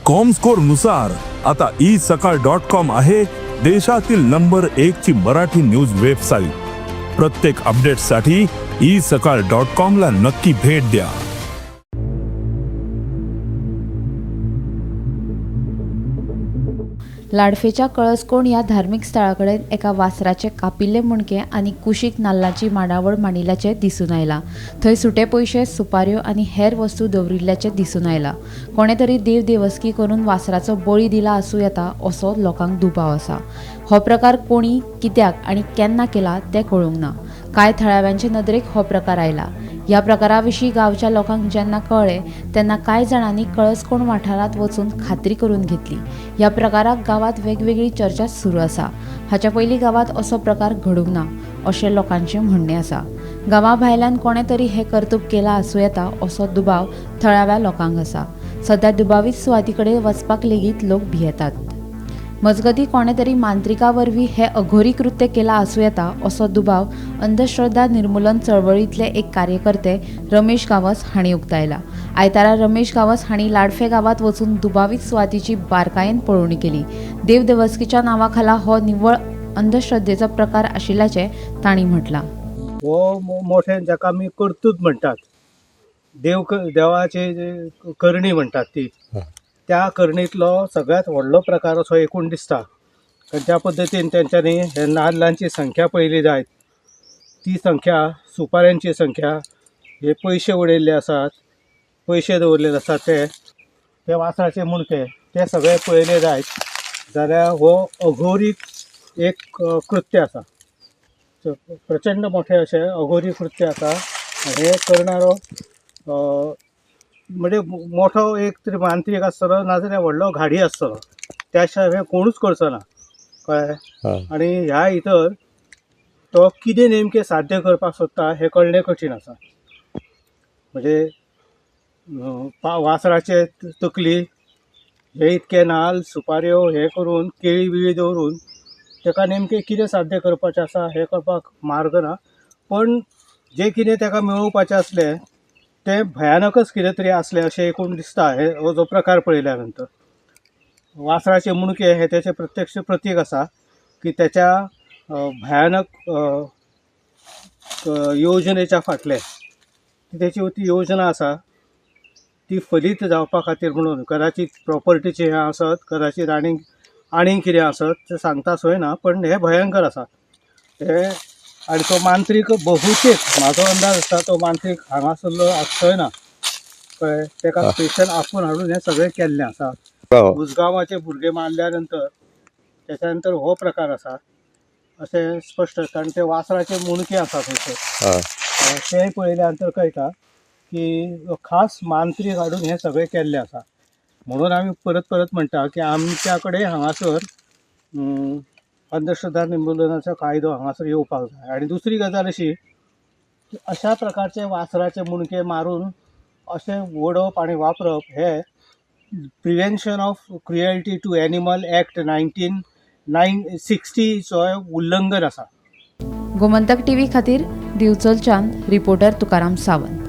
Comscore नुसार आता E सकाळ डॉट कॉम आहे देशातील नंबर एक ची मराठी न्यूज वेबसाईट. प्रत्येक अपडेटसाठी ई सकाळ डॉट कॉम ला नक्की भेट द्या. लाडफेच्या कळसकोण ह्या धार्मीक स्थळा कडेन एका वासराचे कापिल्ले मुणके आनी कुशीक नाल्लाची मांडावळ मांडिल्ल्याचें दिसून आयलां. थंय सुटे पयशे, सुपाऱ्यो आनी हेर वस्तू दवरिल्ल्याचें दिसून आयलां. कोणे तरी देव देवस्की करून वासराचो बळी दिला आसूं येता असो लोकांक दुबाव आसा. हो प्रकार कोणी, कित्याक आनी केन्ना केला तें कळूंक ना. कांय थळाव्यांचे नदरेक हो प्रकार आयला. ह्या प्रकारा विशीं गांवच्या लोकांक जेन्ना कळ्ळें तेन्ना कांय जाणांनी कळसकोण वाठारांत वचून खात्री करून घेतली. ह्या प्रकाराक गांवांत वेगवेगळी चर्चा सुरू आसा. हाच्या पयलीं गांवांत असो प्रकार घडूंक ना अशें लोकांचें म्हणणें आसा. गांवा भायल्यान कोणें तरी हें कर्तूब केलां आसूं येता असो दुबाव थळाव्या लोकांक आसा. सध्या दुबावीत सुवाती कडेन वचपाक लेगीत लोक भियेतात. मजगतीं कोणें तरी मांत्रिका वरवीं हें अघोरी कृत्य केलां आसूं येता असो दुबाव अंधश्रद्धा निर्मुलन चळवळींतले एक कार्यकर्ते रमेश गांवस हांणी उक्तायला. आयतारा रमेश गांवस हांणी लाडफे गांवांत वचून दुबावीत सुवातीची बारकायेन पळोवणी केली. देवदेवस्कीच्या नांवा खाला हो निव्वळ अंधश्रद्धेचो प्रकार आशिल्ल्याचें तांणी म्हटलां. हो मोठे जाका आमी कर्तूब म्हणटात, देवाची करणी म्हणटात ती, त्या करणींतलो सगळ्यांत व्हडलो प्रकार असो एकूण दिसता. कारण ज्या पद्दतीन तेंच्यांनी हे नाल्लांची संख्या पळयली जायत, ती संख्या, सुपाऱ्यांची संख्या, हे पयशे उडयल्ले आसात, पयशे दवरलेले आसात, ते वासराचे मुणके, ते सगळे पळयले जायत जाल्यार हो अघोरी एक कृत्य आसा. प्रचंड मोठें अशें अघोरी कृत्य आसा. हें करणारो म्हणजे मोठो एक तरी मांत्रीक आसतलो, नाजाल्यार व्हडलो घाडी आसतलो, त्या शिवाय हें कोणूच करचो ना, कळ्ळें. आनी ह्या भितर तो कितें नेमकें साध्य करपाक सोदता हें कळणें कठीण आसा. म्हणजे वासराचे तकली, हे इतके नाल्ल, सुपाऱ्यो हे करून केळी बिळी दवरून ताका नेमकें कितें साध्य करपाचें आसा हें कळपाक मार्ग ना. पण जें कितें ताका मेळोवपाचें आसलें तें भयानकच कितें तरी आसलें अशें एकूण दिसता. हे हो जो प्रकार पळयल्या नंतर वासराचे मुणके हे तेचें प्रत्यक्ष प्रतीक आसा की त्याच्या भयानक योजनेच्या फाटलें तेची ती योजना आसा ती फलीत जावपा खातीर म्हणून कदाचीत प्रॉपर्टीचें हें आसत, कदाचीत आनीक कितें आसत तें सांगता सोय ना, पण हें भयंकर आसा हें. आनी तो मांत्रीक बहुतेक म्हाजो अंदाज आसा तो मांत्रीक हांगासरलो आसचोय ना, कळ्ळें. ताका स्पेशल आपोवन हाडून हें सगळें केल्लें आसा. मुजगांवाचे भुरगे मारल्या नंतर त्याच्या नंतर हो प्रकार आसा अशें स्पश्ट, कारण ते वासराचे मुणके आसा थंयसर, तें पळयल्या नंतर कळटा की खास मांत्रीक हाडून हें सगळें केल्लें आसा. म्हणून आमी परत परत म्हणटा की आमच्या कडेन हांगासर अंधश्रद्धा निर्मुलनाचो कायदो हांगासर येवपाक जाय. आनी दुसरी गजाल अशी की अशा प्रकारचे वासराचे मुणके मारून अशें वडोवप आनी वापरप हे prevention of cruelty to animal act 1960चो उल्लंघन आसा. गोमंतक टीव्ही खातीर दिवचलच्यान रिपोर्टर तुकाराम सावंत.